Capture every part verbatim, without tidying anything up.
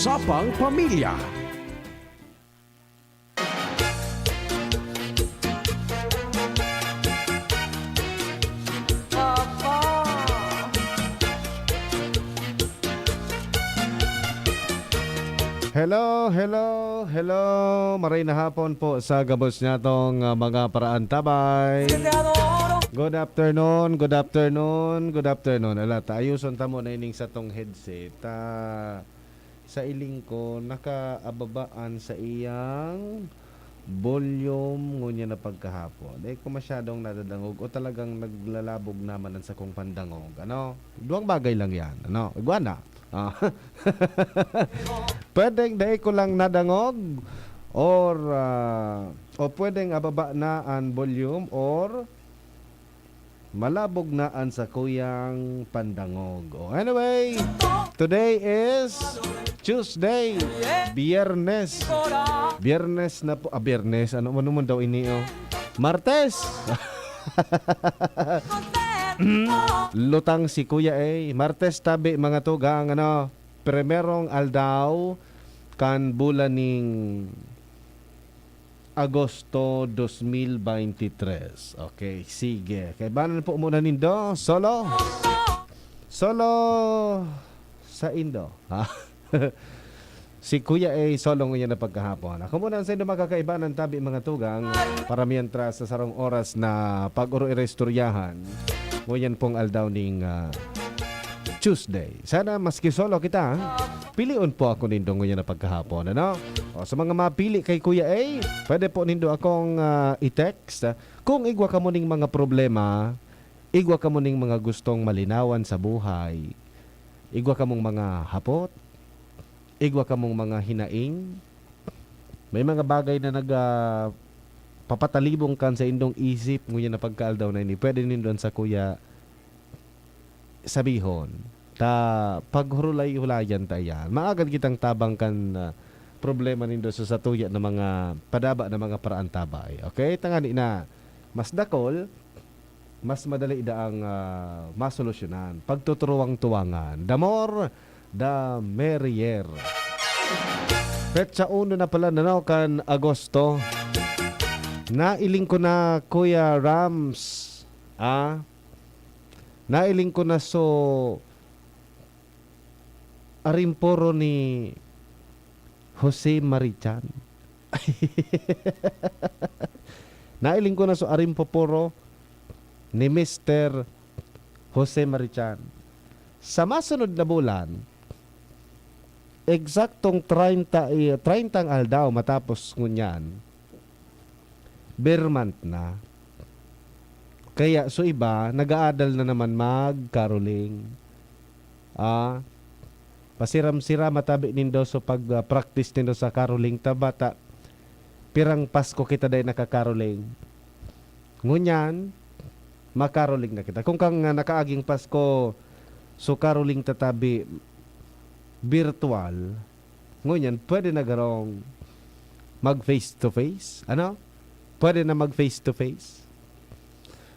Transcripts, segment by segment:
Usapang Pamilya. Hello, hello, hello. Maray na hapon po sa gabos nyatong, ah, mga paraantabay. Good afternoon, good afternoon, good afternoon. Ala, ta ayuson ta muna ining satong headset. Ah, sa iling ko, nakaababaan sa iyang volume ngunyan na pagkahapon. Dai ko masyadong nadadangog o talagang naglalabog naman ang sakong pandangog. Ano? Duwang bagay lang yan. Ano? Igwa na. Ah. Pwedeng dai ko lang nadangog or, ah, o pwedeng ababa na an volume or malabog na an sakuyang pandangog. O, anyway, today is Tuesday, Biyernes. Biyernes na po. Ah, Biyernes. Ano, ano man daw ini, oh? Martes! Lutang si Kuya, eh. Martes tabi, mga tugang, ano, primerong aldaw kan bulan ning Agosto dos mil veintitrés. Okay, sige. Kaibanan po muna nindo. Solo. Solo sa indo. Ha? Si Kuya A solo ngunyan na pagkahapon. Ako muna ang saindo makakaibanan tabi, mga tugang, para mientras sa sarong oras na pag-oro-iristoryahan. Ngunyan pong aldaw ning, ah, Tuesday. Sana maski solo kita, pilion po ako nindo ngunyan na pagkahapon, ano? O, sa mga mapili kay Kuya A, pwede po nindo akong, ah, i-text. Kung igwa kamo ning mga problema, igwa kamo ning mga gustong malinawan sa buhay, igwa kamong mga hapot, igwa kamong mga hinaing, may mga bagay na nag, ah, papatalibong kan sa indong isip ngunyan na pagkaaldaw na ini, pwede nindo an sa Kuya sabihon, ta paghurulay-hulayan ta iyan. Maaga kitang tabang kan, ah, problema nindo sa satuya na mga padaba na mga paraantabay. Okay? Tangani na mas dakul, mas madali daang, ah, masolusyonan. Pagtuturuwang-tuwangan. The more, the merrier. Petsa uno na pala na, no, kan Agosto. Nailing ko na, Kuya Rams. Ah? Nailing ko na so arimporo ni Jose Marichan. Nailing ko na so arimpoporo ni Mister Jose Marichan. Sa masunod na bulan, eksaktong treinta, eh, treintang aldaw matapos ngunyan, Ber month na. Kaya so iba, nag-aadal na naman mag-caroling. Ah, pasiram-siram matabi nindo so pag, ah, practice nindo sa caroling ta bata. Pirang Pasko kita dai naka-caroling. Ngunyan, makaroling na kita. Kung kang, ah, nakaaging Pasko, so caroling ta tabi virtual, ngunyan pwede na garong mag face to face. Ano? Pwede na mag face to face.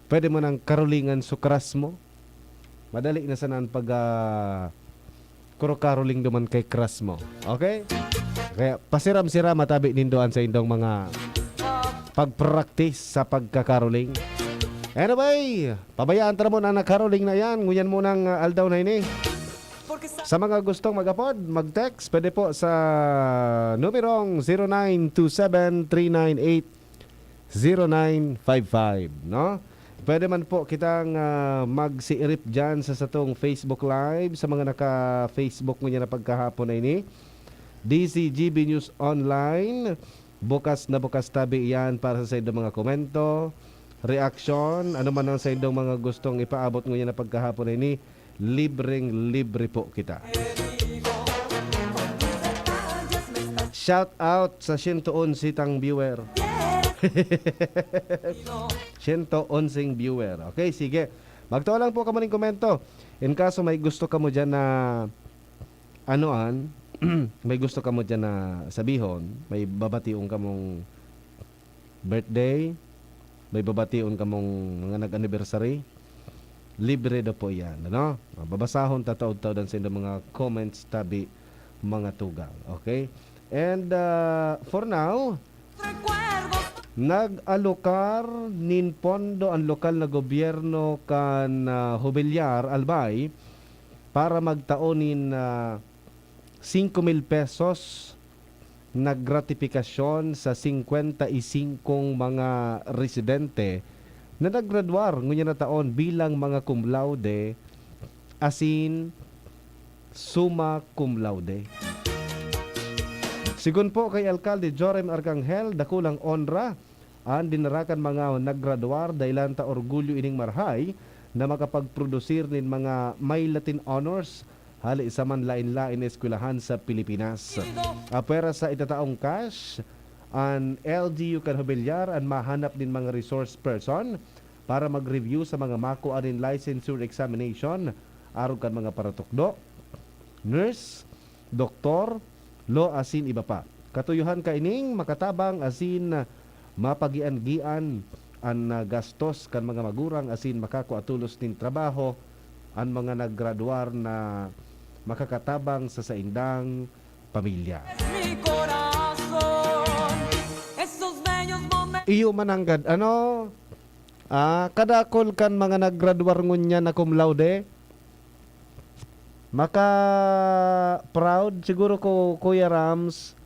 Pwede mo nang karolingan so crush mo. Madali na sana an pag, ah, kuro-caroling duman kay crush mo. Okay? Kaya pasiram-siram matabi nindo an saindong mga pag-practice sa pagka-caroling. Anyway, pabayaan ta na muna na caroling na yan. Ngunyan munang, ah, aldaw na ini. Sa mga gustong mag-apod, mag-text, pwede po sa numerong zero nine two seven three nine eight zero nine five five, no? Pwede man po kitang, ah, magsiirip dyan sa satong Facebook Live, sa mga naka-Facebook ngunyan na pagkahapon na ini. D Z G B News Online, bukas na bukas tabi iyan para sa saindong mga komento, reaksyon, ano man ang saindong mga gustong ipaabot ngunyan na pagkahapon na ini. Libreng-libre po kita. Shout out sa siyento onse tang viewer. Siyento onseng viewer. Okay, sige. Magtao lang po kamo ning komento. In kaso may gusto kamo dyan na, ano an, may gusto kamo dyan na sabihon, may babation kamong birthday, may babation kamong mga nag-anniversary, libre daw po iyan, ano? Babasahon ta taud-taud an saindong mga comments tabi, mga tugang. Okay? And, ah, for now, nag-alokar nin pondo an lokal na gobyerno kan, ah, Jubilar, Albay, para magtao nin, ah, singko mil pesos na gratipikasyon sa singkwenta y singkong mga residente na naggraduar ngunyan na taon bilang mga cum laude asin summa cum laude. Sigon po kay Alkalde Jorim Arcangel, dakulang onra an dinara kan mga naggraduar, dahelan ta orgulyo ining marahay na makapagprodusir nin mga may Latin honors hale sa manlaen-laen na eskwelahan sa Pilipinas. Apwera sa itataong cash, an L G U kan Jubilar an mahanap nin mga resource person para mag-review sa mga makua nin licensure examination, arog kan mga paratukdo, nurse, doktor, law asin iba pa. Katuyohan kaining makatabang asin mapagian-gian an, ah, gastos kan mga magurang asin makakua tolos nin trabaho an mga naggraduar na makakatabang sa saindang pamilya. Mi corazón, esos bellos momentos. Iyo mananggad, ano, ah, kadakol kan mga naggraduar ngunyan na cum laude, maka-proud siguro ko, Kuya Rams,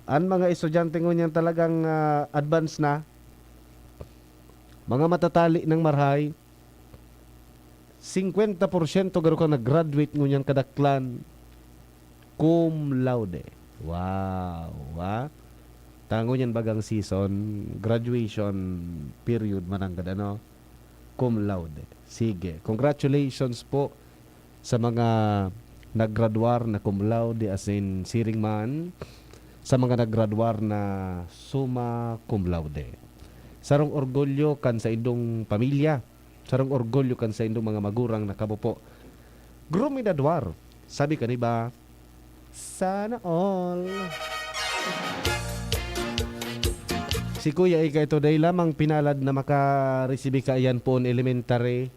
an mga estudyante ngunyan talagang, ah, advance na, mga matatali ng marahay. Singkwenta porsyento garo kan nag-graduate ngunyan kadaklan cum laude. Wow, ah. Ta ngunyan bagang season, graduation period mananggad, ano? Cum laude. Sige, congratulations po sa mga naggraduar na cum laude, asin siring man sa mga naggraduar na summa cum laude. Sarong orgulyo kan saindong pamilya, sarong orgulyo kan saindong mga magurang na kamo po grumidaduar. Sabi kan iba, "Sana all." Si Kuya Ika ito, dai lamang pinalad na makaresibi kaiyan poon elementary.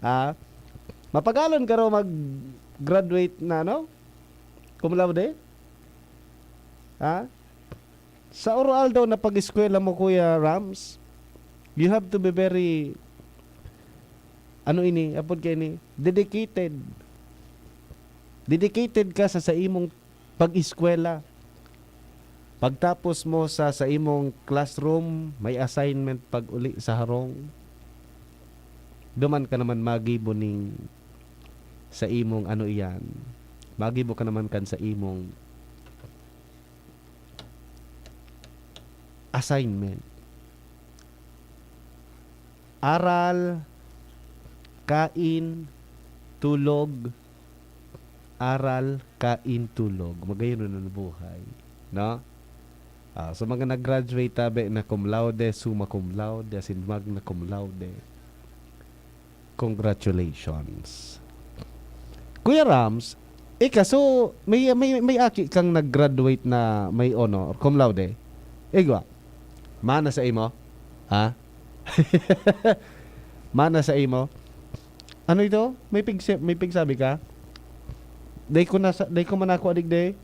Ah, mapagalon ka raw mag-graduate na, no? Cum laude? Ha? Sa oro-aldaw na pag-eskwela mo, Kuya Rams, you have to be very, ano ini, apod ka ini, dedicated. Dedicated ka sa, sa imong pag-eskwela. Pagtapos mo sa, sa imong classroom, may assignment pag-uli sa harong. Duman ka naman magibo ning sa imong ano iyan. Magibo ka naman kan sa imong assignment. Aral, kain, tulog, aral, kain, tulog. Magayon na ang buhay, no? Ah, so, mga nag-graduate tabi na cum laude, summa cum laude, asin magna cum laude. Congratulations. Kuya Rams, ika, so, may, may, may aki kang nag-graduate na may honor, cum laude? Igwa, mana sa imo? Ha? Mana sa imo? Ano ito? May pigse-, may pigsabi ka? Dai ko nasa, dai ko manako adig de.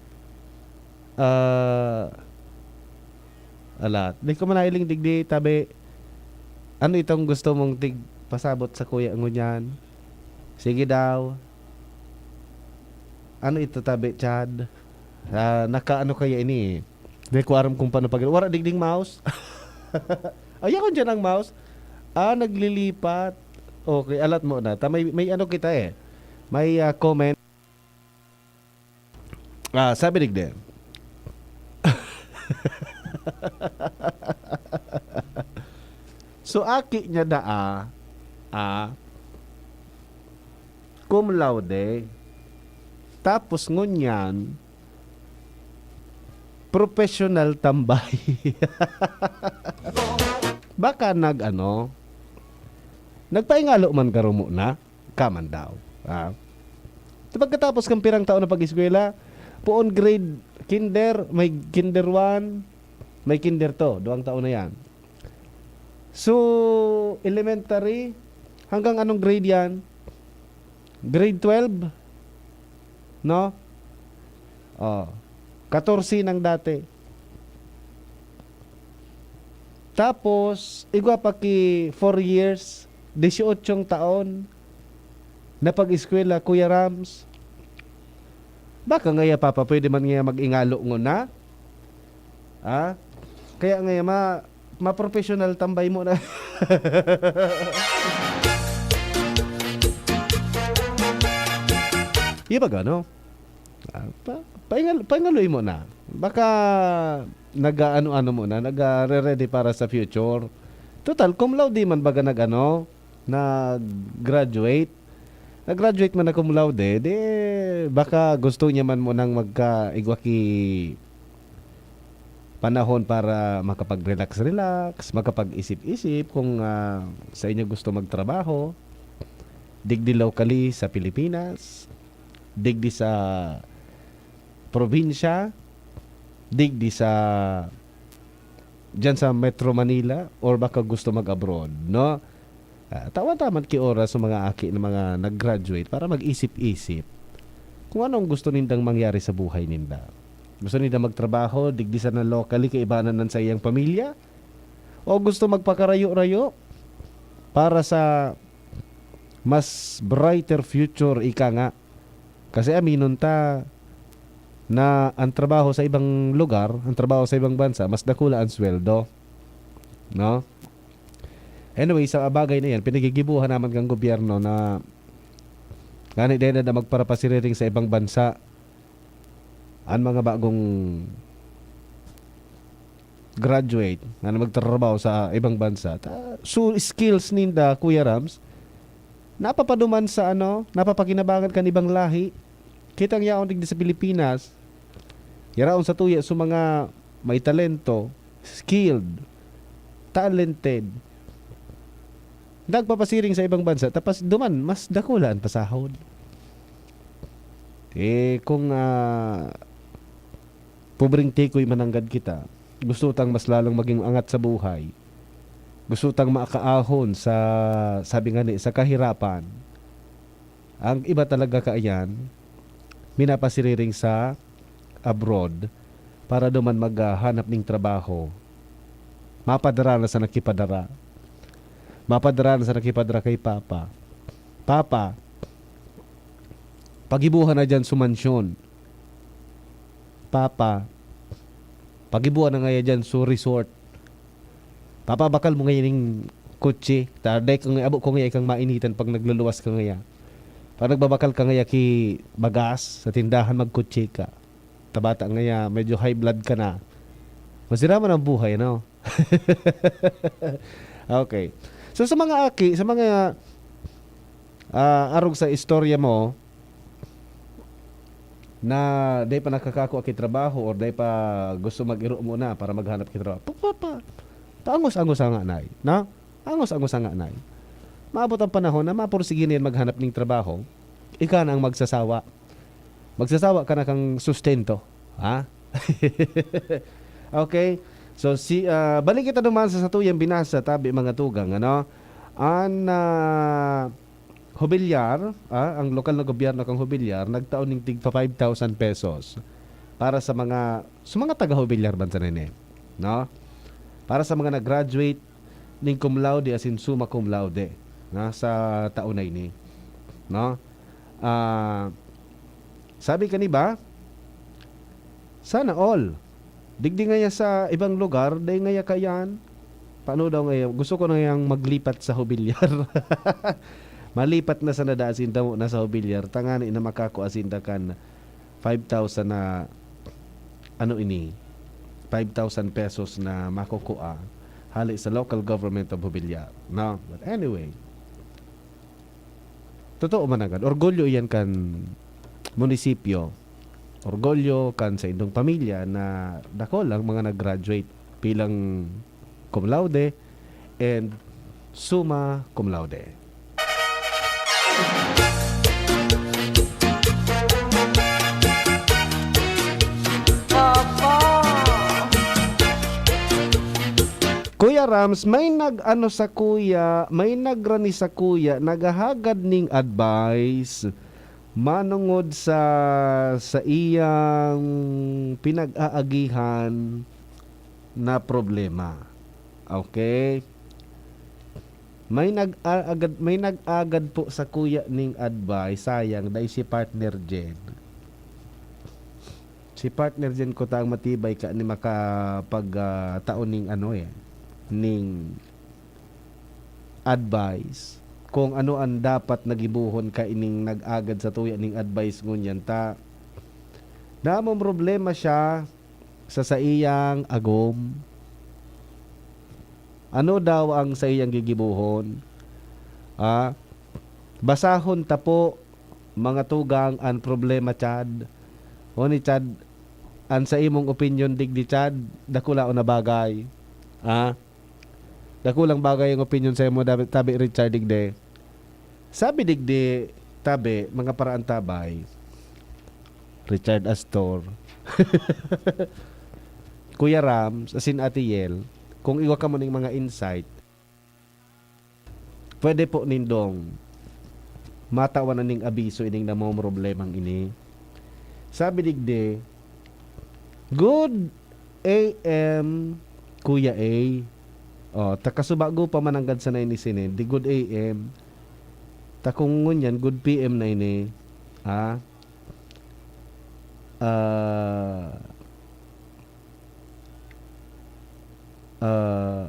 Ah, alat. Dai ko manailing digdi, tabi. Ano itong gusto mong tig pasabot sa kuya ngunyan? Sige daw. Ano ito, tabi, Chad? Ah, nakaano kaya ini? Di ko aram kung paano pag-, wala digding mouse. Ay, ako dyan ang mouse. Ah, naglilipat. Okay, alat mo na. Ta-, may, may ano kita eh. May, ah, comment. Ah, sabi digdi. So, aki niya daa, ah, cum laude. Tapos ngunyan, professional tambay. Baka nag-ano, nagpaingalo man karumo na, ka man daw. Ah. So, pagkatapos kan pirang taon na pag-eskwela, poon grade kinder, may kinder one, may kinder two, duwang taon na yan. So, elementary, hanggang anong grade yan? Grade twelve? no? Oh, katorse nang dati. Tapos, igwa pa ki four years, dieciocho taon na pag-eskwela, Kuya Rams. Baka ngaya, Papa, pwede man ngaya mag-ingalo ngona? Ha? Kaya ngaya ma-, ma-professional tambay mo na. Iya baga, no? Ah, pa-, paingal-, paingaloy mo na. Baka nag-aano-ano mo na, nagre-ready para sa future. Total, cum laude man baga nag-ano, nag-graduate. Nag-graduate man na cum laude, di baka gusto niya man mo nang magkaigwa ki panahon para makapag-relax-relax, makapag-isip-isip kung, ah, sa inyo gusto magtrabaho, digdi locally sa Pilipinas, digdi sa probinsya, digdi sa, diyan sa Metro Manila, or baka gusto mag-abroad, no? Ah, tawan-tawan ki oras sa mga aki na mga nag-graduate para mag-isip-isip kung ano ang gusto nindang mangyari sa buhay ninda. Gusto ninda magtrabaho, digdi sana locally, kaibanan ng sa iyang pamilya? O gusto magpakarayo-rayo para sa mas brighter future, ika nga? Kasi aminon ta na ang trabaho sa ibang lugar, ang trabaho sa ibang bansa, mas dakula ang sweldo. No? Anyway, sa bagay na yan, pinigigibuhan naman kang gobyerno na ngani din na magparapasiriring sa ibang bansa. Ang mga bagong graduate nga na magtrabaho sa ibang bansa, ta-, so skills ninda, Kuya Rams, napapaduman sa ano, napapakinabangan kan ibang lahi. Kita ang yaon digdi sa Pilipinas, yaraon sa tuya sa mga may talento, skilled, talented, nagpapasiring sa ibang bansa, tapos duman, mas dakula ang pasahod. Eh, kung, ah, pobreng tikoy mananggad kita, gusto tang mas lalong maging angat sa buhay, gusto tang makaahon sa, sabi nga ni, sa kahirapan, ang iba talaga kaiyan, minapasiriring sa abroad para duman maghanap ning trabaho. Mapadara na sa nakipadara. Mapadara na sa nakipadara kay Papa. Papa, pagibuhan na dyan sa mansyon. Papa, pagibuhan na ngaya dyan sa resort. Papa, bakal mo ngayon yung kutsi. Tarde ko nga, abo ko nga ikang mainitan pag nagluluwas ka ngaya. Pag nagbabakal ka ngaya ki bagas sa tindahan, magkutsi ka. Tabata ngaya, medyo high blood ka na. Masira man ang buhay, ano? Okay. So, sa mga aki, sa mga, ah, arog sa istorya mo, na dai pa nakakakua ki trabaho or dai pa gusto mag-iro muna para maghanap ki trabaho. Pa, pa, pa. Paangos-angos ang anay, no? Angos-angos ang anay. Maabot ang panahon na mapursige na yan maghanap ning trabaho. Ika na ang magsasawa. Magsasawa ka na kang sustento. Ha? Okay? So, si, ah, balik kita duman sa satuyang binasa, tabi mga tugang, ano? An, ah, Jobiliar, ah, ang lokal na gobyerno kang Jobiliar, nagtao ning tigpa five thousand pesos para sa mga, sa mga taga Jobiliar bansa na ini, no? Para sa mga nag-graduate ning cum laude asin summa cum laude, no, sa taon na ini, no? Ah, sabi kani ba? Sana all. Digdi ngaya sa ibang lugar, dai ngaya kaiyan. Paano daw ngaya? Gusto ko na ngayang maglipat sa Jobiliar. Malipat na sana da asin damo na sa Jobiliar. Tangani na makakua sinda kan five thousand na, ano ini, five thousand pesos na makukua hali sa local government of Jobiliar. No? But anyway, totoo man agad. Orgulyo iyan kan munisipyo. Orgulyo kan sa indong pamilya na dakul ang mga nag-graduate bilang cum laude and summa cum laude. Kuya Rams, may nag-ano sa kuya, may nagrani sa kuya, naghahagad ning advice. manongod sa, sa iyang pinag-aagihan na problema. Okay? May nag-aagad, may nag-agad po sa kuya ning advice, sayang, dai si partner Jen. Si partner Jen ko ta ang matibay ka ni makapag, ah, tao ning ano eh, ning advice kung ano ang dapat na gibohon kaining nag-agad sa tuya ning advice ngunyan ta. Namomroblema siya sa saiyang agom. Ano daw ang saiyang gigibohon? Ah, basahon ta po, mga tugang, ang problema, Chad. O ni Chad, ang sa imong opinyon, digdi, Chad, dakula o na bagay? Ah? Dakulang bagay ang opinyon sa imo, David, tabi Richard digdi. Sabi digdi, tabi, mga paraantabay, Richard Astor, Kuya Rams, asin Ate Yel, kung iwa ka mo ning mga insight, pwede po nindong matawan na ning abiso ining namomroblemang ini. Sabi digdi, "Good A M, Kuya A." Oh, ta kasubago pa man nanggad sana ini sinin, di good A M. Ta kung ngunyan, good P M na ini. Ah? Ah, ah,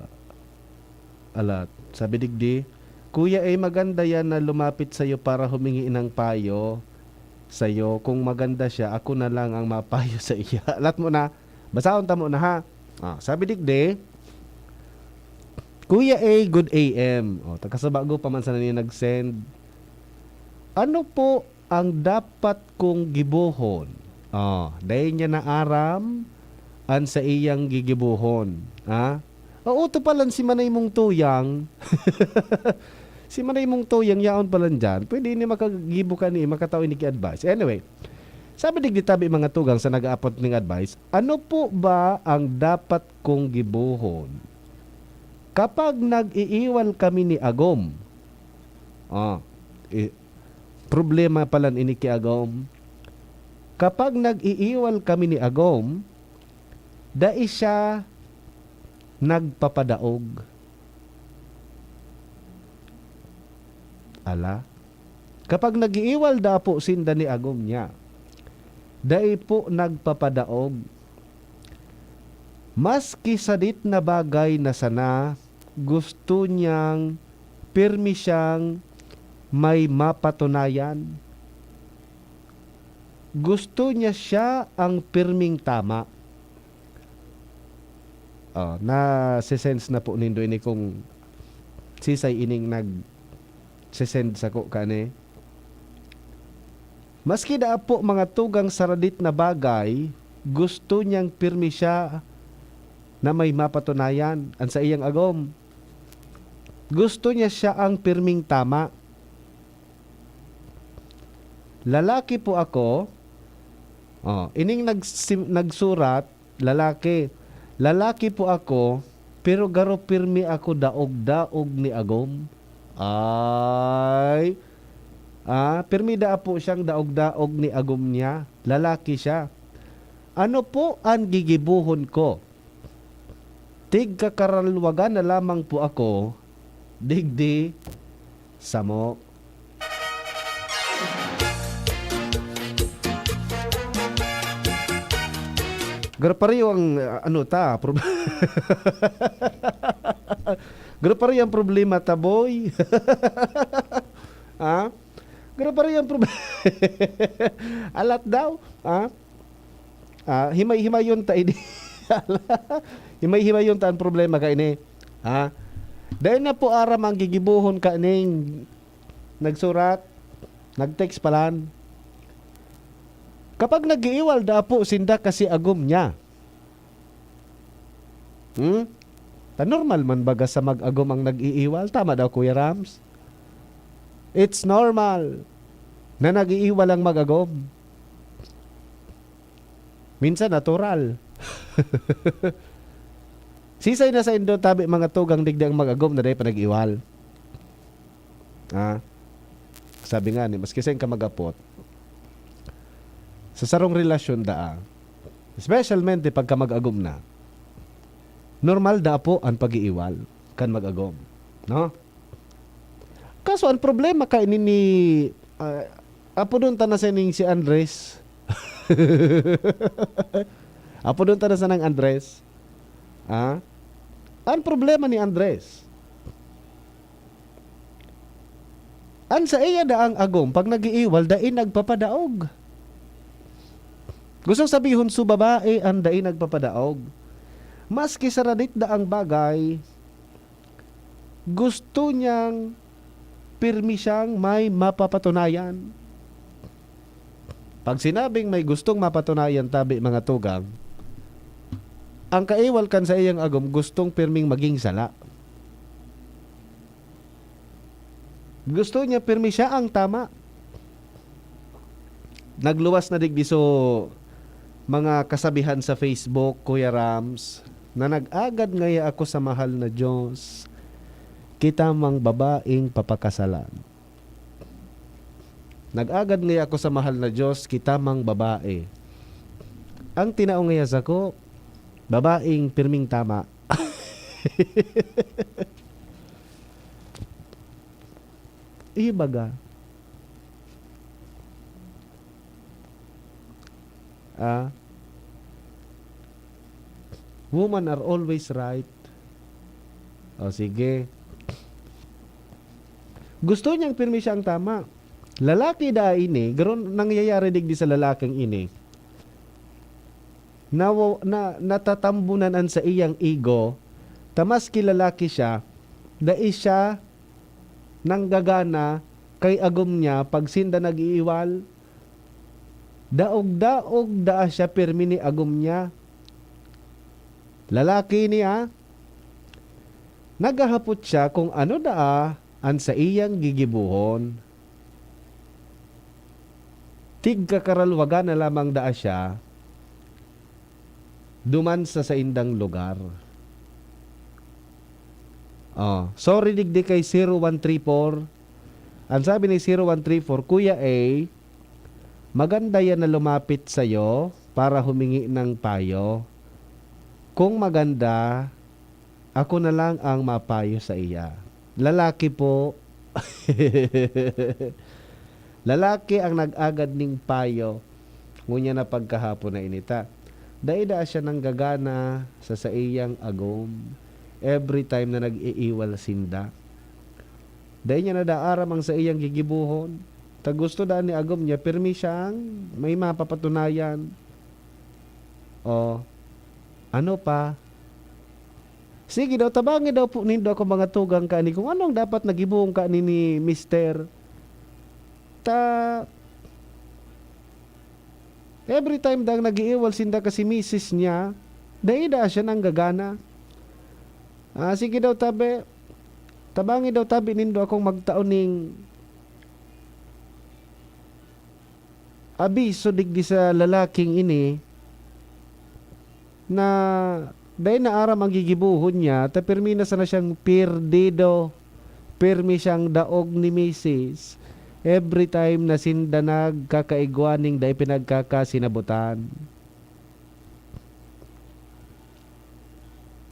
alat. Sabi digdi, "Kuya, eh, maganda yan na lumapit sa'yo para humingi ng payo sa'yo. Kung maganda siya, ako na lang ang mapayo sa iya." Alat mo na. Basahon ta mo na, ha? Ah, sabi digdi, "Kuya A, good A M." Oh, ta kasubago pa man sana niya nag-send. Ano po ang dapat kong gibohon? Oh, dai niya na aram an saiyang gigibohon. Ha? Oo, to palan si manay mong tuyang. Si manay mong tuyang, yaon palan diyan. Pwede ini makagibo ka ni, makatao ini ki advice. Anyway, sabi digdi tabi mga tugang sa nag-aapot ning advice, "Ano po ba ang dapat kong gibohon? Kapag nag-iiwal kami ni agom," ah, i-, problema palan ini ki agom. "Kapag nag-iiwal kami ni agom, dai siya nagpapadaog." Ala, kapag nag-iiwal daa po sinda ni agom niya, dai po nagpapadaog. Maski sadit na bagay na sana, gusto niyang pirmi siyang may mapatunayan. Gusto niya siya ang pirming tama. Oh, nase-sense na po nindo ini kung sisay ining nag-sesend sako kani. Maski daa po mga tugang saradit na bagay, gusto niyang pirmi siya na may mapatunayan an saiyang agom. Gusto niya siya ang pirming tama. Lalaki po ako. Oh, ining nagsim-, nagsurat, lalaki. "Lalaki po ako, pero garo pirmi ako daog-daog ni agom." Ay. Ah, pirmi daa po siyang daog-daog ni agom niya. Lalaki siya. "Ano po an gigibohon ko? Tigkakaralwagan na lamang po ako, digdi samo." Garo pareho ang, ah, ano ta, prob-, garo pareho ang problema ta, boy. Ha? Garo pareho ang prob-, alat daw, ha? Ah, himay-himayon ta ini. Himay-himayon ta ang problema kaini. Ha? Dai na po aram ang gigibohon kaning nagsurat, nag-text palan. Kapag nag-iiwal daa po sinda kasi agom niya. Hmm? Ta normal man baga sa mag-agom ang nag-iiwal. Tama daw, Kuya Rams? It's normal na nag-iiwal ang mag-agom. Minsan natural. Sisay na saindo tabi mga tugang digdi ang mag-agom na dai pa nag-iwal? Ah, sabi nga ni, maski sain ka mag-apot, sa sarong relasyon daa, especialmente pagka mag-agom na, normal daa po an pag-iiwal kan mag-agom, no? Kaso ang problema kaini ni, ah, apodon ta na sining si Andres. Apodon ta na sanang Andres. Ah? Ang problema ni Andres, an saiya daang agom, pag nag-iiwal, dai nagpapadaog. Gustong sabihon, so babae an dai nagpapadaog. Maski sa radit daang bagay, gusto niyang pirmi siyang may mapapatunayan. Pag sinabing may gustong mapatunayan tabi, mga tugang, ang kaiwal kan saiyang agom gustong pirming maging sala. Gusto niya pirmi siya ang tama. Nagluwas na digdi so mga kasabihan sa Facebook, Kuya Rams, na nag-agad ngaya ako sa mahal na Diyos, kita mang babaeng papakasalan. Nag-agad ngaya ako sa mahal na Diyos, kita mang babae. Ang tinao ngaya sako, babaeng pirming tama. Ibaga. Ah? Women are always right. O, sige. Gusto niyang pirmi siya ang tama. Lalaki daa ini, garo nangyayari digdi sa lalaking ini. Nawa-, na, natatambunan an saiyang ego, ta maski lalaki siya, dai siya nanggagana kay agom niya pag sinda nag-iiwal. Daog-daog daa siya pirmi ni agom niya. Lalaki niya, naghahapot siya kung ano daa an saiyang gigibohon. Tigkakaralwagan na lamang daa siya duman sa saindang lugar. Oh, sorry digdi kay zero one three four. Ang sabi ni zero one three four, "Kuya A, maganda yan na lumapit sa'yo para humingi ng payo. Kung maganda, ako na lang ang mapayo sa iya." Lalaki po. Lalaki ang nag-agad ning payo. Ngunyan na pagkahapon na ini ta, dai daa siya nanggagana sa saiyang agom every time na nag-iiwal sinda. Dai niya nadaaram ang saiyang gigibohon. Ta gusto daa ni agom niya, pirmi siyang may mapapatunayan. O, ano pa? Sige daw, tabangi daw po nindo ako, mga tugang, kani kung ano ang dapat na gibohon kani ni mister. Ta, every time daang nag-iiwal sinda kasi misis niya, dai daa siya nanggagana. Ah, sige daw, tabi. Tabangi daw, tabi nindo akong magtao ning abiso digdi sa lalaking ini na dai na aram ang gigibohon niya, ta pirmi na sana siyang perdido. Pirmi siyang daog ni misis. Every time na sinda nagkakaigwa ning dai pinagkakasinabutan.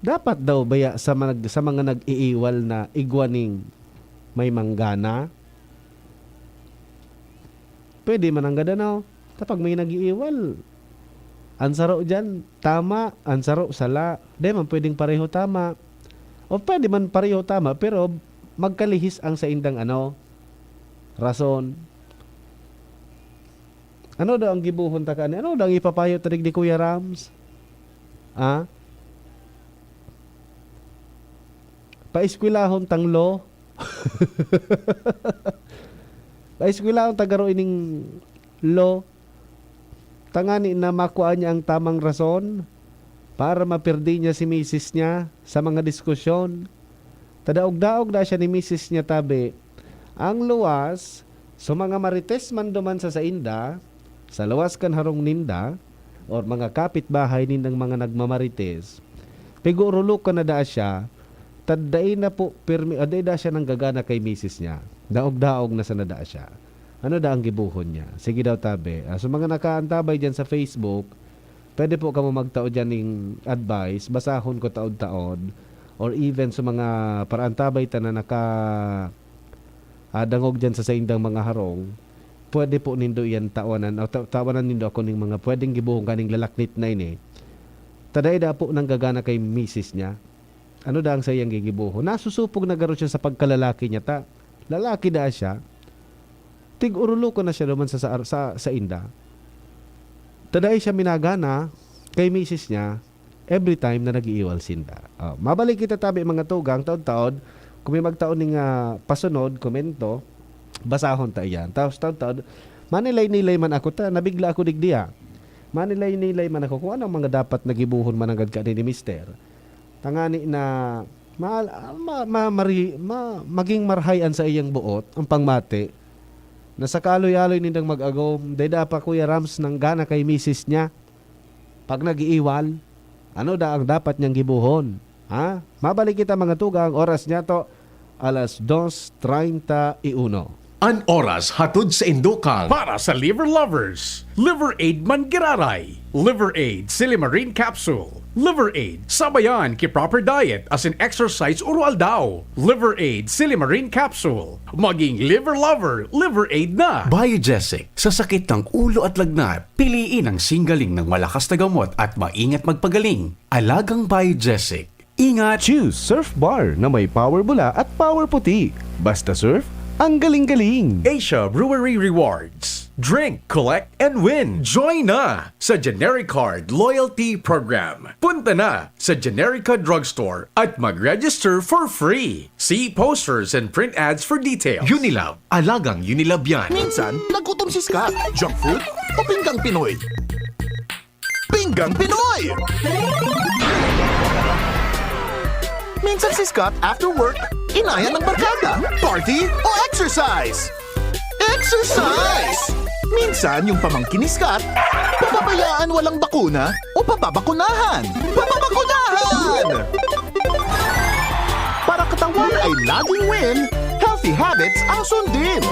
Dapat daw baya sa mga, sa mga nag-iiwal na igwa ning may manggana? Pwede man nanggad ano, ta pag may nag-iiwal, ang saro diyan, tama, ang saro, sala. Di man pwedeng pareho tama. O pwede man pareho tama, pero magkalihis ang saindang ano, rason. Ano daw ang gibohon ta kani? Ano daw ang ipapayo ta digdi, Kuya Rams? Ah? Paeskwelahon tang law? Paeskwelahon ta garo ining law? Tangani na makua niya ang tamang rason para mapirdi niya si misis niya sa mga diskusyon. Ta daog-daog na siya ni misis niya, tabi. Ang luwas, so mga marites man duman sa sainda, sa luwas kan harong ninda, or mga kapitbahay nindang mga nagmamarites, pigurulukan na daa siya, ta dai na po pirmi, ah, dai daa siya nanggagana kay misis niya. Daog-daog na sana daa siya. Ano daa ang gibohon niya? Sige daw, tabi. Ah, sa mga nakaantabay diyan sa Facebook, pwede po kamo magtao diyan ning advice. Basahon ko taod-taod. Or even sa mga paraantabay ta na naka, ah, dangog diyan sa saindang mga harong, pwede po nindo iyan tawanan, o ta-, tawanan nindo ako ning mga pwedeng gibohon kaning lalaknit na ini. Ta dai daa po nanggagana kay misis niya. Ano daa ang saiyang gigibohon? Nasusupog na garo siya sa pagkalalaki niya ta. Lalaki daa siya. Tig-oroloko na siya duman sa, sa, sa, sainda. Ta dai siya minagana kay misis niya every time na nag-iiwal sinda. Oh, mabalik kita tabi, mga tugang, taod-taod, kung may magtao ning, ah, pasunod, komento, basahon ta iyan. Tapos taod-taod, manilay-nilay man ako ta, nabigla ako digdi, ah. Manilay-nilay man ako kung anong mga dapat na gibohon mananggad kani ni Mister. Tangani na ma-, ma-, ma-, mari-, ma-, maging marhay an saiyang boot, an pangmati, na sa kaaloy-aloy nindang mag-agom, dai daa pa, Kuya Rams, nanggana kay misis niya. Pag nag-iiwal, ano daa ang dapat niyang gibohon? Ha? Mabalik kita, mga tugang, oras niya to, alas dos treinta y uno. An oras hatod saindo kan para sa Liver Lovers, Liver Aid Manggaray, Liver Aid Silimarin Capsule, Liver Aid sabayan ki proper diet asin exercise oro-aldaw, Liver Aid Silimarin Capsule. Maging Liver Lover, Liver Aid na! Biogesic, sa sakit ng ulo at lagnat, piliin ang singgaling ng malakas na gamot at maingat magpagaling. Alagang Biogesic. Ingat! Choose Surf Bar na may power bula at power puti. Basta surf, ang galing-galing! Asia Brewery Rewards. Drink, collect, and win. Join na sa Genericard Loyalty Program. Punta na sa Generica Drugstore at mag-register for free. See posters and print ads for details. Unilab. Alagang Unilab yan. Minsan, nagutom si Scott. Junk food o pinggang Pinoy? Pinggang Pinoy! Minsan si Scott, after work, inaya ng barkada, party o exercise. Exercise! Minsan yung pamangkin ni Scott, pababayaan walang bakuna o pababakunahan. Pababakunahan! Para katawan ay laging win, healthy habits ang sundin.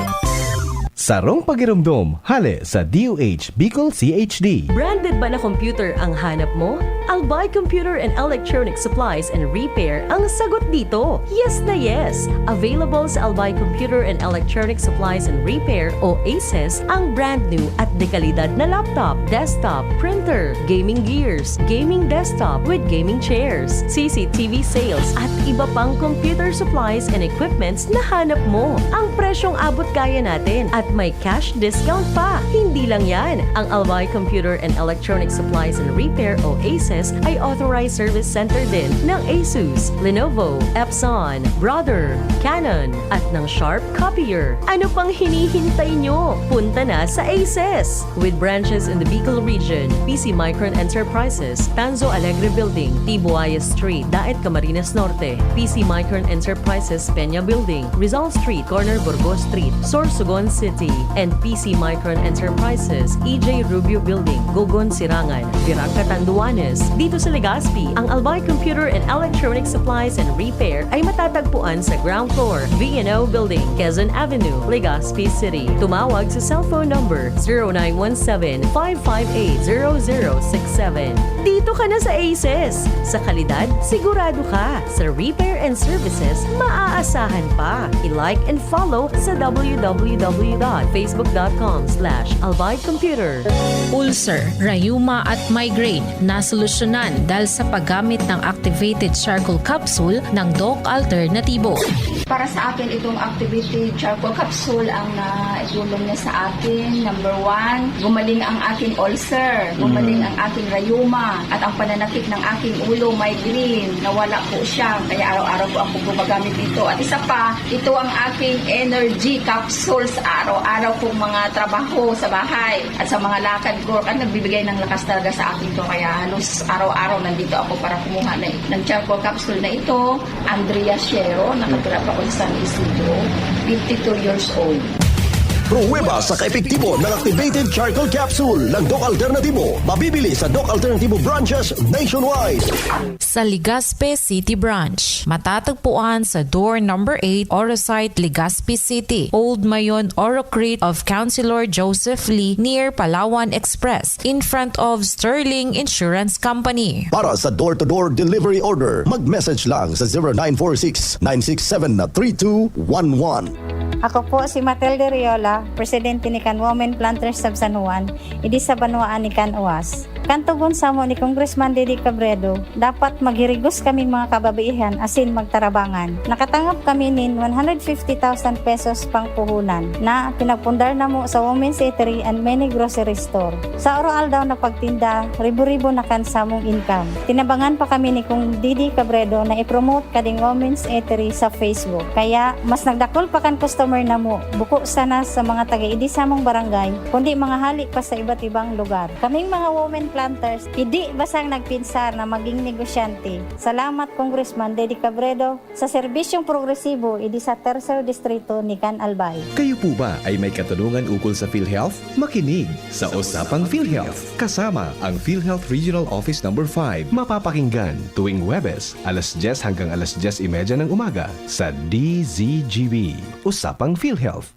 Sarong pagiromdom, hale sa D O H Bicol C H D. Branded ba na computer ang hanap mo? Albay Computer and Electronic Supplies and Repair ang sagot dito. Yes na yes! Available sa Albay Computer and Electronic Supplies and Repair o ACES ang brand new at dekalidad na laptop, desktop, printer, gaming gears, gaming desktop with gaming chairs, C C T V sales at iba pang computer supplies and equipments na hanap mo. Ang presyong abot kaya natin at may cash discount pa. Hindi lang yan, ang Albay Computer and Electronic Supplies and Repair o ACES ay authorized service center din ng Asus, Lenovo, Epson, Brother, Canon, at ng Sharp Copier. Ano pang hinihintay nyo? Punta na sa ACES! With branches in the Bicol region, P C Micron Enterprises, Tanzo Alegre Building, Tibuaya Street, Daet, Camarines Norte, P C Micron Enterprises, Peña Building, Rizal Street, corner Burgos Street, Sorsogon City, and P C Micron Enterprises, E J Rubio Building, Gogon, Sirangan, Virac, Catanduanes. Dito sa Legazpi, ang Albay Computer and Electronic Supplies and Repair ay matatagpuan sa ground floor, V N O Building, Quezon Avenue, Legazpi City. Tumawag sa cellphone number zero nine one seven, five five eight, zero zero six seven. Dito ka na sa ACES! Sa kalidad, sigurado ka. Sa repair and services, maaasahan pa. I-like and follow sa w w w dot facebook dot com slash albay computer. Ulcer, rayuma at migraine, nasolusyonan dahil sa paggamit ng activated charcoal capsule ng Doc Alternatibo. Para sa akin, itong activated charcoal capsule ang naitulong niya sa akin. Number one, gumaling ang aking ulcer, gumaling ang aking rayuma, at ang pananakit ng aking ulo, migraine, nawala po siya. Kaya araw-araw po ako gumagamit dito. At isa pa, ito ang aking energy capsules. Araw-araw kong mga trabaho sa bahay at sa mga lakad ko, at nagbibigay ng lakas talaga sa akin to. Kaya halos araw-araw nandito ako para kumuha na, ng charcoal capsule na ito. Andrea Shero, nakatira pa ako sa San Isidro, fifty-two years old. Pruweba sa kaepektibo ng activated charcoal capsule ng Doc Alternativo. Mabibili sa Doc Alternativo branches nationwide. Sa Legazpi City Branch, matatagpuan sa door number eight, Oro Site, Legazpi City, Old Mayon, Oro Crete of Councilor Joseph Lee, near Palawan Express, in front of Sterling Insurance Company. Para sa door-to-door delivery order, mag-message lang sa zero nine four six, nine six seven, three two one one. Ako po si Matilde Riola, presidente ni Kan Women Planters of San Juan, idi sa banwaan ni Kan Uas. Kan tugon samo ni Congressman Didi Cabredo, dapat maghirigos kaming mga kababaihan asin magtarabangan. Nakatangap kami nin one hundred fifty thousand pesos pangpuhunan na pinagpundar namo sa Women's Eatery and many grocery store. Sa oro-aldaw na pagtinda, ribo-ribo na kan samong income. Tinabangan pa kami ni Kong Didi Cabredo na i-promote kading Women's Eatery sa Facebook. Kaya mas nagdakul pa kan customer namo, buko sana sa mga taga-idi samong barangay, kundi mga hali pa sa iba't ibang lugar. Kaming mga women planters, idi basang nagpinsar na maging negosyante. Salamat, Congressman Dede Cabredo, sa serbisyong progresibo idi sa Tercer Distrito ni Can Albay. Kayo po ba ay may katanungan ukol sa PhilHealth? Makinig sa Usapang PhilHealth kasama ang PhilHealth Regional Office Number five. Mapapakinggan tuwing Huwebes, alas dyes hanggang alas dyes y media ng umaga sa D Z G B. Usapang PhilHealth.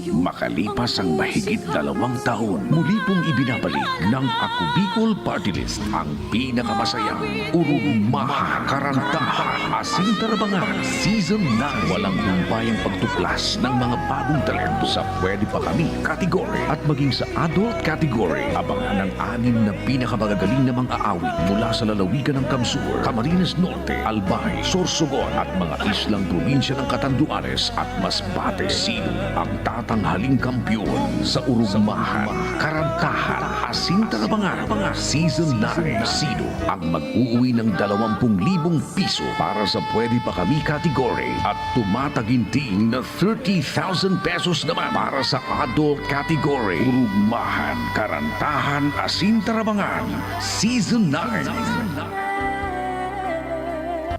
Makalipas ang mahigit dalawang taon, muli pong ibinabalik ng Ako Bicol Party List ang pinakamasayang, urugmahan, karantahan, asin tarabangan Season nine. Walang humpayang pagtuklas ng mga bagong talento sa Pwede Pa Kami category at maging sa Adult category. Abangan ang anim na pinakamagagaling na mga aawit mula sa lalawigan ng Kamsur, Camarines Norte, Albay, Sorsogon at mga islang probinsya ng Catanduanes at Masbate. Sino ang tatanghaling kampiyon sa urugmahan, karantahan, asin tarabangan Season nine? Sino ang mag-uuwi ng dalawampung libong piso para sa Pwede Pa Kami category at tumataginting na thirty thousand pesos naman para sa adult category? Urugmahan, karantahan, asin tarabangan Season nine.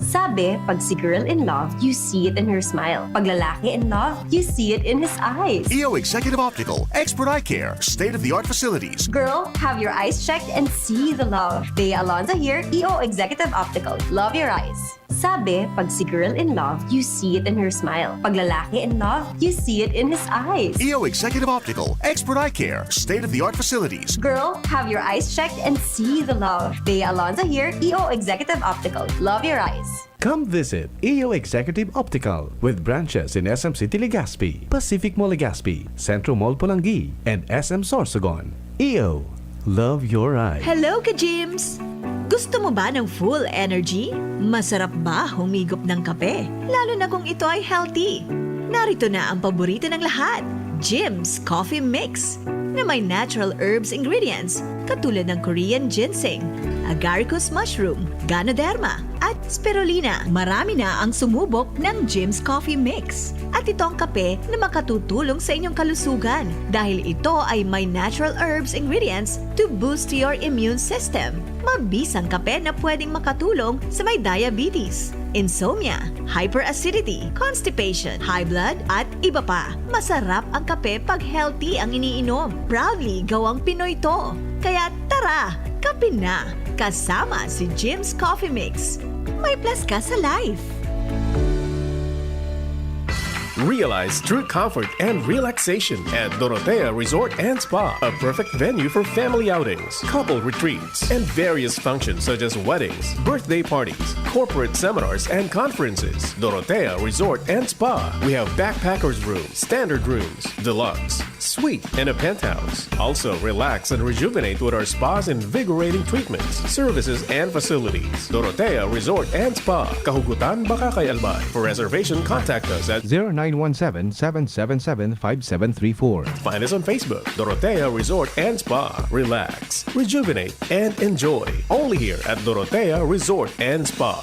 Sabi, pag si girl in love, you see it in her smile. Pag lalaki in love, you see it in his eyes. E O Executive Optical, expert eye care, state-of-the-art facilities. Girl, have your eyes checked and see the love. Bea Alonzo here, E O Executive Optical. Love your eyes. Sabi, pag si girl in love, you see it in her smile. Pag lalaki in love, you see it in his eyes. E O Executive Optical, expert eye care, state-of-the-art facilities. Girl, have your eyes checked and see the love. Bea Alonzo here, E O Executive Optical. Love your eyes. Come visit E O Executive Optical with branches in S M City Legazpi, Pacific Mall Legazpi, Centro Mall Polangui, and S M Sorsogon. E O, love your eyes. Hello, ka-Gyms! Gusto mo ba ng full energy? Masarap ba humigop ng kape? Lalo na kung ito ay healthy. Narito na ang paborito ng lahat, Gyms Coffee Mix, na may natural herbs ingredients katulad ng Korean ginseng, agaricus mushroom, ganoderma, at spirulina. Marami na ang sumubok ng Gyms Coffee Mix. At ito ang kape na makatutulong sa inyong kalusugan dahil ito ay may natural herbs ingredients to boost your immune system. Mabisang kape na pwedeng makatulong sa may diabetes, insomnia, hyperacidity, constipation, high blood, at iba pa. Masarap ang kape pag healthy ang iniinom. Proudly gawang Pinoy to. Kaya tara, kape na! Kasama si Gyms Coffee Mix. May plus ka sa life! Realize true comfort and relaxation at Dorotea Resort and Spa, a perfect venue for family outings, couple retreats, and various functions such as weddings, birthday parties, corporate seminars, and conferences. Dorotea Resort and Spa. We have backpackers room, standard rooms, deluxe, suite, and a penthouse. Also, relax and rejuvenate with our spa's invigorating treatments, services, and facilities. Dorotea Resort and Spa, Kahugutan, Bacacay, Albay. For reservation, contact us at zero nine one seven, seven seven seven, five seven three four. Find us on Facebook, Dorotea Resort and Spa. Relax, rejuvenate, and enjoy. Only here at Dorotea Resort and Spa.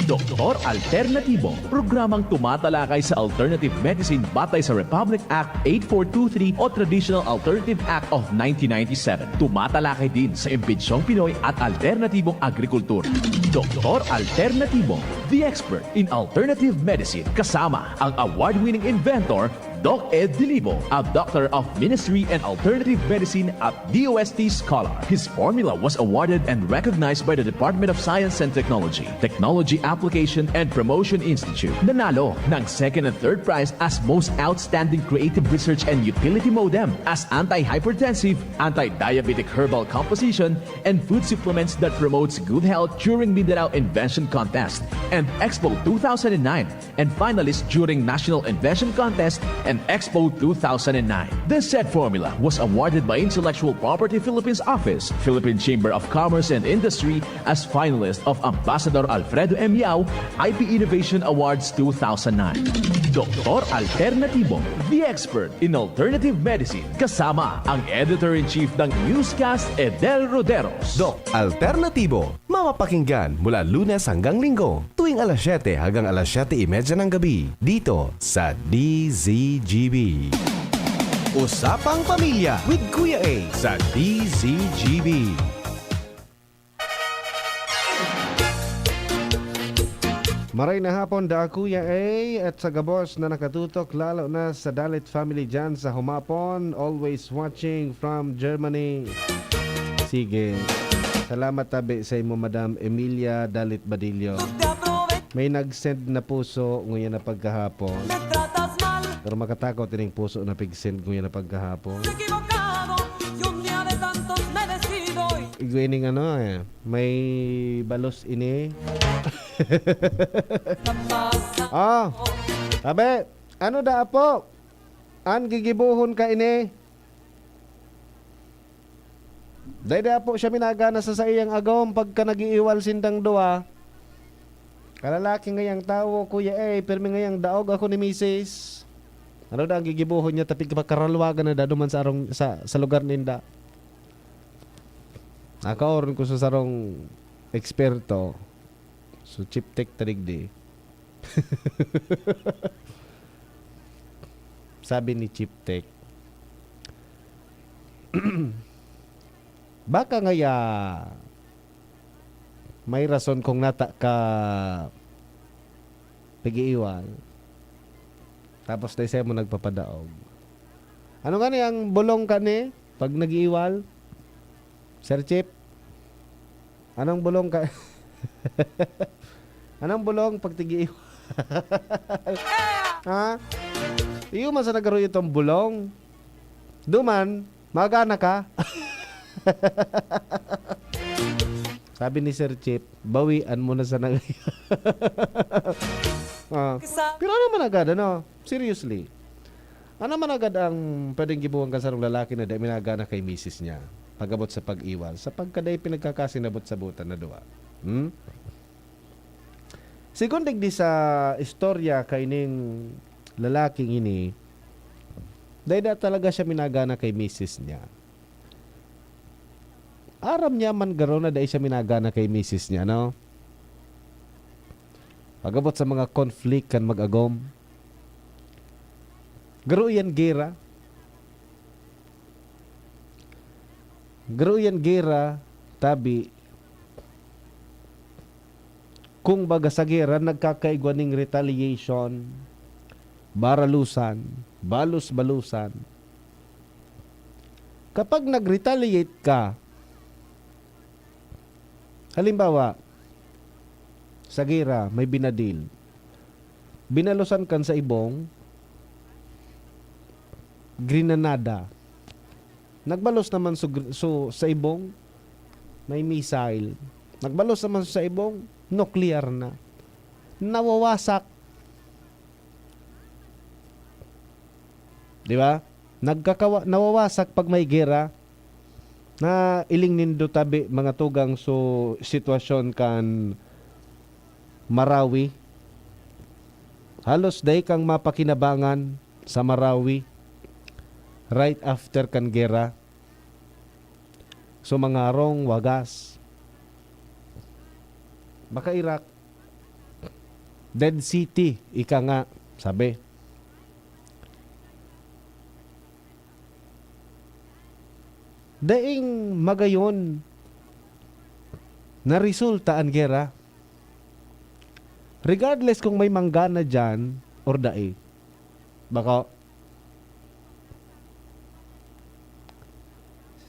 Doktor Alternatibo, programang tumatalakay sa alternative medicine batay sa Republic Act eight four two three o Traditional Alternative Act of nineteen ninety-seven. Tumatalakay din sa imbensyong Pinoy at alternatibong agrikultura. Doktor Alternatibo, the expert in alternative medicine, kasama ang award-winning inventor Doc Ed Dilibo, a Doctor of Ministry and Alternative Medicine at D O S T scholar. His formula was awarded and recognized by the Department of Science and Technology, Technology Application and Promotion Institute. Nanalo ng second and third prize as Most Outstanding Creative Research and Utility Modem, as anti-hypertensive, anti-diabetic herbal composition, and food supplements that promotes good health during Mindanao Invention Contest and Expo two thousand nine, and finalist during National Invention Contest and Expo two thousand nine. This said formula was awarded by Intellectual Property Philippines Office, Philippine Chamber of Commerce and Industry, as finalist of Ambassador Alfredo M. Yao I P Innovation Awards two thousand nine. Doktor Alternatibo, the expert in alternative medicine, kasama ang editor-in-chief ng Newscast, Edel Roderos. Doc Alternatibo, mapapakinggan mula Lunes hanggang Linggo, tuwing alas siyete hanggang alas siyete y media ng gabi, dito sa D Z G B. Usapang Pamilya with Kuya A sa D Z G B. Maray na hapon, da Kuya A, at sa gabos na nakatutok, lalo na sa Dalit family dyan sa Humapon, always watching from Germany. Sige. Salamat tabi sa imo, Madam Emilia Dalit Badillo. May nag-send na puso nguya na pagkahapon. Pero makatakot ining puso na pig-send nguya na pagkahapon. Igwa ining ano eh, may balos ini. Ah, tabi, ano da, apo? An gigibohon ka ini? Dai da apo siya minagana sa saiyang agom pagka nag-iiwal sindang duwa. Kalalaki ngayang tawo, Kuya A, pirmi ngayang daog ako ni misis. Ano da ang gigibohon niya, tapi kakaralwagan na da duman sa arong, sa, sa lugar ninda. Nakaoron ko sa sarong eksperto. So, Chief Tech ta digdi. Sabi ni Chief Tech, "Baka ngaya may rason kung nata ka pag-iiwal, tapos dai siya mo nagpapadaog." Ano ngani ang bulong kani pag nag-iiwal, Sir Chief? Anong bulong ka? Anong bulong pag tigi-iwal? Ha? Iyo man sa nagaroy itong bulong. Duman, magana ka. Sabi ni Sir Chief, "Bawian mo na sana ngayon." Ah, pero ano man agad, ano? Seriously. Ano man agad ang pwedeng gibuhang kan sarong lalaki na dai minagana kay misis niya pag-abot sa pag-iwal, sa pagkadai pinagkakasinabot-sabotan na duwa? Hmm? Segun digdi sa istorya kaining lalaking ini, dai da talaga siya minagana kay misis niya. Aram niya man garo na dai siya minagana kay misis niya, no? Pag-abot sa mga conflict kan mag-agom, garo iyan gera. Garo iyan gera, tabi. Kung baga sa gera, nagkakaigwa ning retaliation, baralusan, balos-balusan. Kapag nag-retaliate ka, halimbawa, sa gera, may binadil. Binalusan kan sa ibong, grinanada. Nagbalos naman su, su, sa ibong, may missile. Nagbalos naman sa ibong, nuklear na. Nawawasak. Di ba? Nagkakawa-, nawawasak pag may gera. Na iling nindo tabi, mga tugang, so sitwasyon kan Marawi. Halos dai kang mapakinabangan sa Marawi right after kan gera. So, mga harong, wagas. Baka Iraq, Dead City, ika nga, sabi. Daing magayon na resulta an gera. Regardless kung may manggana diyan or dai. Bako,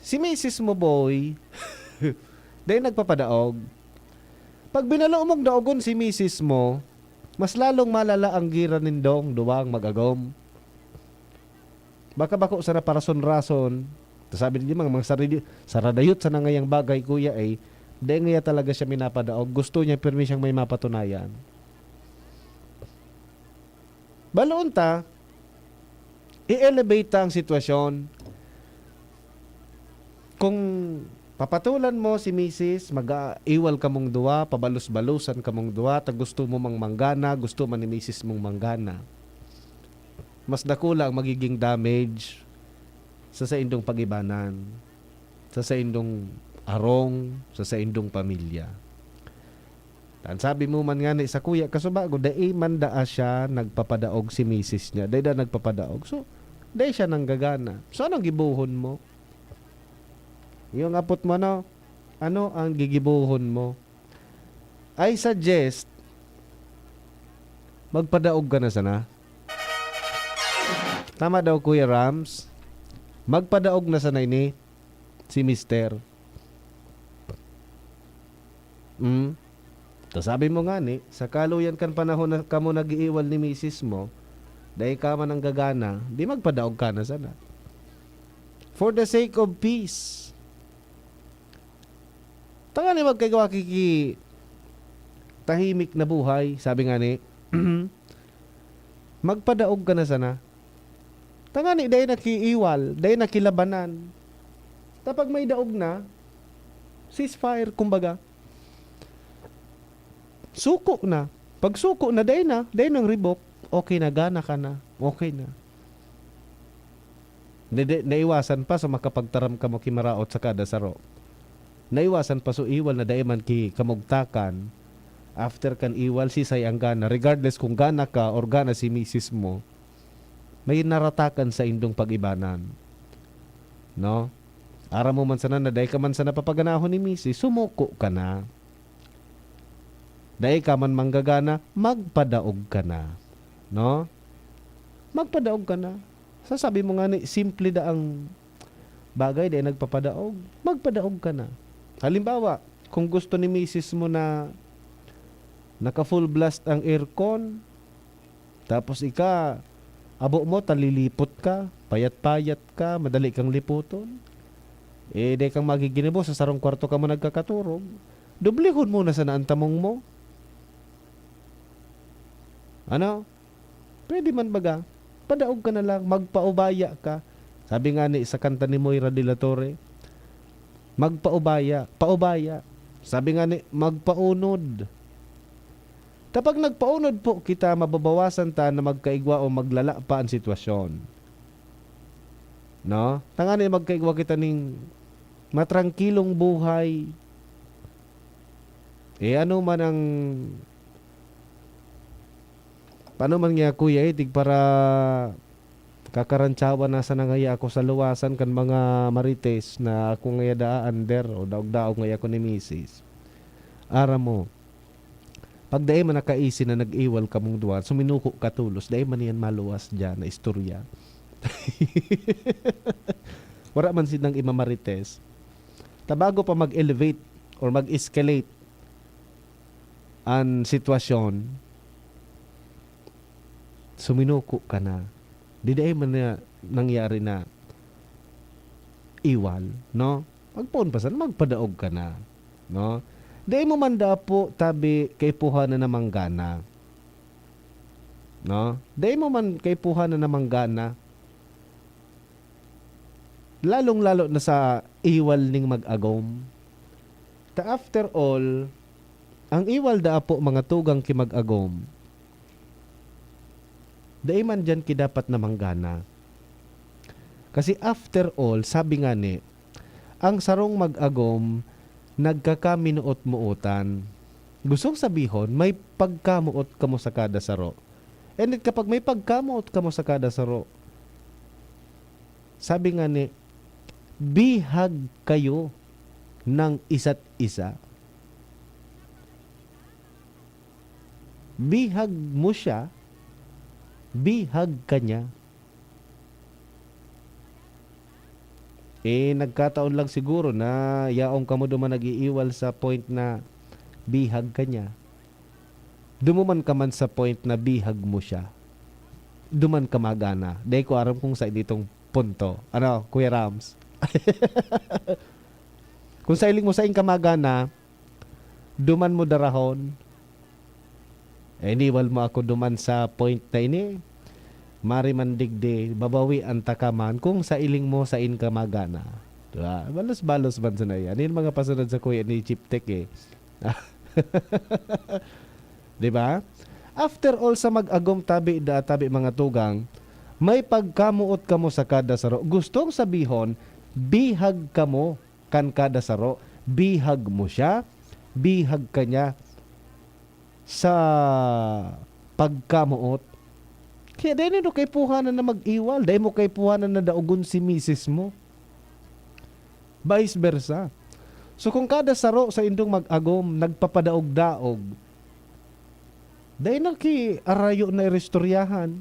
Si misis mo, boy, dai nagpapadaog. Pag binalo mong daogon si misis mo, mas lalong malala ang gira nindong duwang mag-agom. Baka bako sana parason-rason. Ta sabi niya, mga, mga sarili, saradayot sana ngayang bagay, kuya, eh. Dai ngaya talaga siya minapadaog. Gusto niya, pirmi siyang may mapatunayan. Baloon ta, i-elevate ta ang sitwasyon. Kung papatulan mo si misis, mag-aiwal kamong duwa, pabalos-balosan kamong duwa, ta gusto mo mang manggana, gusto man ni misis mong manggana. Mas dakula ang magiging damage sa saindong pag-ibanan, sa saindong arong, sa saindong pamilya. An sabi mo man ngani sa kuya, kasubago, dai man daa siya nagpapadaog si misis niya. Dai daa nagpapadaog. So, dai siya nanggagana. So, anong gibohon mo? Yung apot mo, ano? Ano ang gigibohon mo? I suggest, magpadaog ka na sana. Tama daw, Kuya Rams. Magpadaog na sana ini si mister. Hmm? Ta sabi mo ngani, sa kaluyan kan panahon na kamo nag-iiwal ni misis mo, dai ka man nanggagana, di magpadaog ka na sana. For the sake of peace. Tangani magkaigwa kiki tahimik na buhay, sabi ngani, magpadaog ka na sana. Tangani dai na kiiwal, dai na kilabanan. Ta pag may daog na, ceasefire, kumbaga. Suko na. Pag suko na, dai na, dai nang ribok. Okay na, gana ka na. Okay na. Nade-, naiwasan pa sa makapagtaram kamo ki maraot sa kada saro. Naiwasan pa so iwal na dai man ki kamugtakan. After kan iwal, sisay ang gana. Regardless kung gana ka or gana si misis mo, may naratakan sa indong pag-ibanan. No? Aram mo man sana na dai ka man sana papaganahon ni misis, sumuko ka na. Dai ka man manggagana, magpadaog ka na. No? Magpadaog ka na. Sasabi mo ngani, simple da ang bagay, dai nagpapadaog. Magpadaog ka na. Halimbawa, kung gusto ni misis mo na naka-full blast ang aircon, tapos ika, abo mo, talilipot ka, payat-payat ka, madali kang lipoton. Eh, dai kang magiginibo, sa sarong kwarto ka man nagkakaturog. Dublihon mo na sana an tamong mo. Ano? Pwede man baga. Padaog ka na lang, magpaubaya ka. Sabi nga ni sa kanta ni Moira de la Torre, "Magpaubaya, paubaya." Sabi nga ni, "Magpaunod." Ta pag nagpaunod po kita, mababawasan ta na magkaigwa o maglala pa an sitwasyon. No? Tangani magkaigwa kita ning matrangkilong buhay. Eh, ano man ang, paano man nga, kuya, eh, tig para kakarantsawan na sana ngaya ako sa luwasan kan mga marites na ako ngaya daa under o daog-daog ngaya ako ni misis. Aram mo, pag dai man nakaisi na nag-iwal kamong duwa, suminuko ka tolos, dai man yan maluwas dyan na istorya. Wala man sinang imamarites. Ta bago pa mag-elevate or mag-escalate an sitwasyon, suminuko ka na. Di dai man na nangyari na iwal, no? Magpoon pa sana, magpadaog ka na, no? Dai mo man dapo tabi kaipuhan na manggana. No? Dai mo man kaipuhan na manggana. Lalong-lalo na sa iwal ning mag-agom. Ta after all, ang iwal da apo mga tugang ki mag-agom, dai man diyan ki dapat na manggana. Kasi after all, sabi nga ni, ang sarong mag-agom nagkakaminuot-mootan. Gustong sabihon, may pagkamoot kamo sa kada saro. And then kapag may pagkamoot kamo sa kada saro, sabi nga ni, bihag kayo ng isa't isa. Bihag mo siya, bihag ka niya. Eh, nagkataon lang siguro na yaon kamo duman nag-iiwal sa point na bihag ka niya. Dumuman ka man sa point na bihag mo siya. Duman ka magana. Dai ko aram kung sa ditong punto. Ano, Kuya Rams? Kung sa iling mo, sain ka magana, duman mo darahon. Eh, iniwal mo ako duman sa point na ini. Mari man digdi, babawian ta ka man. Kung sa iling mo, sain ka magana. Diba? Balos-balos man sa na yan. Yan mga pasunod sa kuya ni Chip Tech eh. Diba? After all, sa mag-agom tabi da tabi mga tugang, may pagkamuot kamo sa kada saro. Gustong sabihon, bihag kamo kan kada saro. Bihag mo siya, bihag ka niya sa pagkamoot. Kaya dai nindo kaipuhanan na mag-iwal, dai mo kaipuhanan na daogon si misis mo. Vice versa. So, kung kada saro sa indong mag-agom, nagpapadaog-daog, dai na ki arayo na iristoryahan.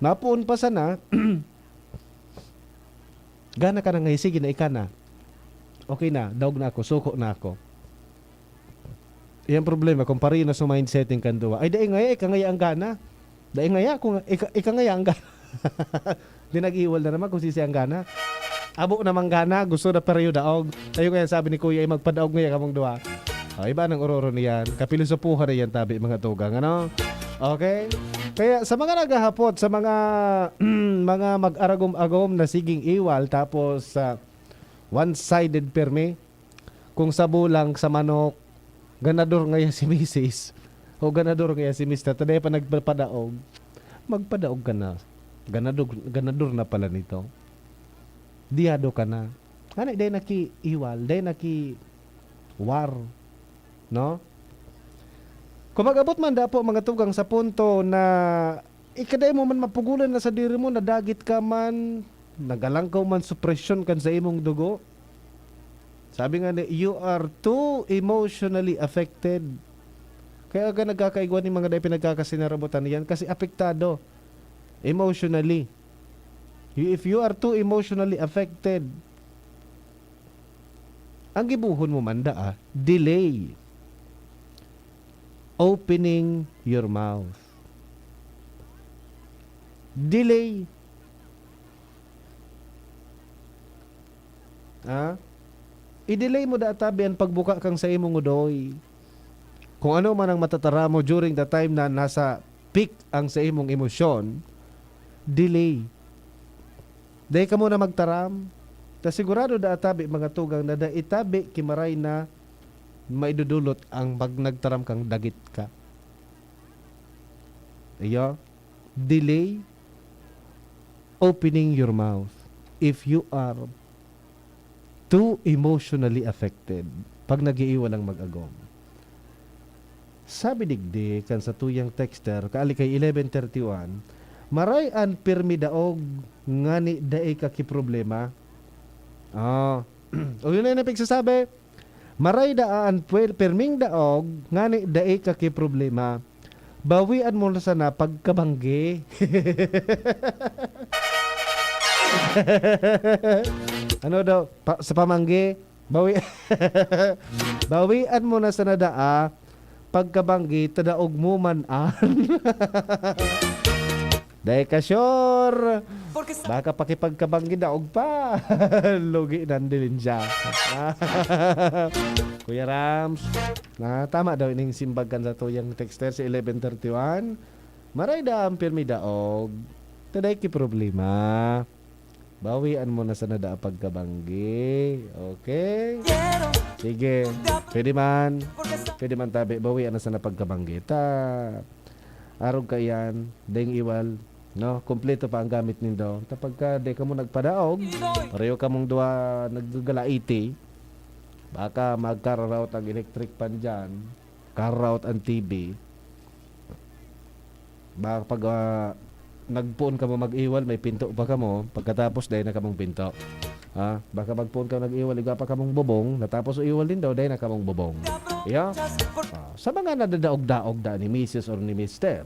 Napoon pa sana, gana ka na ngayon, sige na, ika na. Okay na, daog na ako, suko na ako. Iyang problema, kung pareho na sa mindsetting kan duwa. Ay, dai ngaya, ika ngaya ang gana. Dai ngaya, kung ika, ika ngaya ang gana. Di nag-iwal na naman kung sisi ang gana. Abo namang gana, gusto na pareho daog. Ayun kaya sabi ni Kuya, ay magpadaog ngaya kamong duwa. O, iba nang ororo niyan. Kapilosopuhan na yan, tabi, mga tugang, ano? Okay? Kaya sa mga naghahapot, sa mga, mga mag-aragom-agom na siging iwal, tapos, ah, one-sided permi, kung sa bulang, sa manok, ganador ngaya si misis, o ganador ngaya si mister, ta dai pa nagpapadaog, magpadaog ka na. Ganador, ganador na pala nito. Diyado ka na. Ngani, dai na ki iwal, dai na ki war. No? Kung mag-abot man dapo, mga tugang, sa punto na ika dai mo man mapugulan na sadiri mo, nadagit ka man, nagalangkaw man sa presyon kan sa imong dugo. Sabi nga ni, "You are too emotionally affected." Kaya ka nagkakaigwa ni mga dai pinagkakasinarobotan niyan kasi apektado emotionally. You, if you are too emotionally affected, ang gibohon mo man daa, delay opening your mouth. Delay. Ha? I-delay mo daa tabi an pagbuka kan sa imong udoy. Kung ano man ang matataram mo during the time na nasa peak ang sa imong emosyon, delay. Dai ka muna magtaram. Ta sigurado daa tabi, mga tugang, na dai tabi ki maray na maidudulot ang pag nagtaram kang dagit ka. Iyo, delay opening your mouth if you are too emotionally affected pag nag-iiwal ang mag-agom. Sabi digdi kan satuyang texter, kaali kay eleven thirty-one, "Maray an pirmi daog ngani dai ka ki problema." Ah, o yun na yung pagsasabi, "Maray daa an pwer-, pirming daog ngani dai ka ki problema." Bawian mo na sana pagkabanggi. Ano daw? Pa-, sa pamanggi? Bawi-, bawian mo na sana daa pagkabanggi, ta daog mo man an. Dai ka sure. Baka pakipagkabanggi, daog pa. Lugi nandilin siya. Kuya Rams, na tama daw ining simbag kan satuyang texter si eleven thirty-one. Maray daa an pirmi daog. Ta dai ki problema. Bawian mo na sana daa pagkabanggi. Okay? Sige. Pwede man. Pwede man tabi. Bawian na sana pagkabanggi. Ta, arog ka iyan. Daing iwal. No? Kompleto pa ang gamit nindo. Ta pagka di ka mo nagpadaog, pareho ka mong duwa naggagalaiti, baka magkararaot ang electric fan dyan. Kararaot ang T V. Baka pag, ah, nagpoon kamo mag-iwal, may pinto pa kamo, pagkatapos dai na kamong pinto. Ha? Baka magpoon ka mag-iwal, igwa pa kamong bubong, natapos iwal din daw, dai na kamong bubong. Iyo? Ah, sa mga nadadaog-daog da ni misis or ni mister,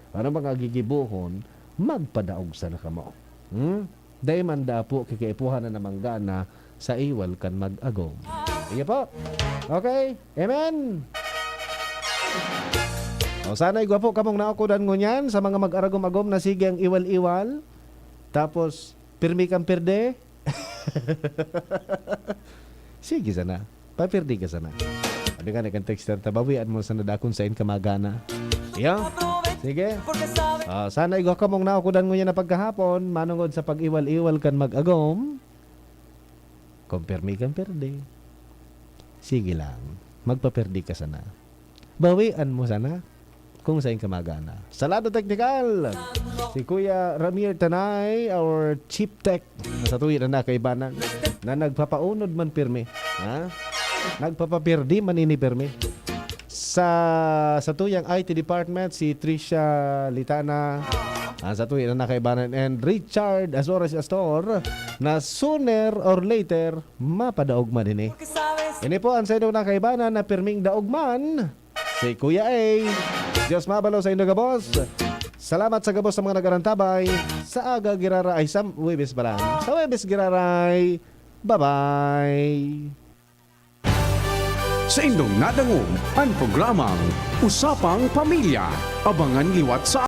ano mga gigibohon, magpadaog sana kamo. Hmm? Dai man dapo ki kaipuhan na namanggana sa iwal kan mag-agom. Sige po. Okay. Amen. O, sana igwa po kamong naukodan ngunyan sa mga mag-aragom-agom na sige ang iwal-iwal. Tapos, pirmi kang pirde. Sige sana. Papirdi ka sana. Sabi nga ni kan texter, tabawian mo sana dakon sain ka magana. Iyo. Sige. Ah, sana igwa kamong naukodan ngunyan na pagkahapon, manungod sa pag-iwal-iwal kan mag-agom. Kung pirmi kang pirdi, sige lang. Magpapirdi ka sana. Bawian mo sana kung sain ka magana. Sa lado teknikal, si Kuya Ramir Tanay, our chief tech, na satuya na nakaibanan, na nagpapaunod man pirmi. Ha? Nagpapapirdi man ini pirmi. Sa satuyang I T department, si Trisha Litana, ang satuya na nakaibanan, and Richard Azores Astor, na sooner or later, mapadaog man ini. Ini po ang saindong nakaibanan na pirming daog man, si Kuya A. Diyos mabalo saindo gabos. Salamat sa gabos sa mga nag-arantabay. Sa aga giraray, sa Huwebes pa lang. Sa Huwebes giraray. Bye-bye. Saindong nadangog an programang Usapang Pamilya. Abangan liwat sa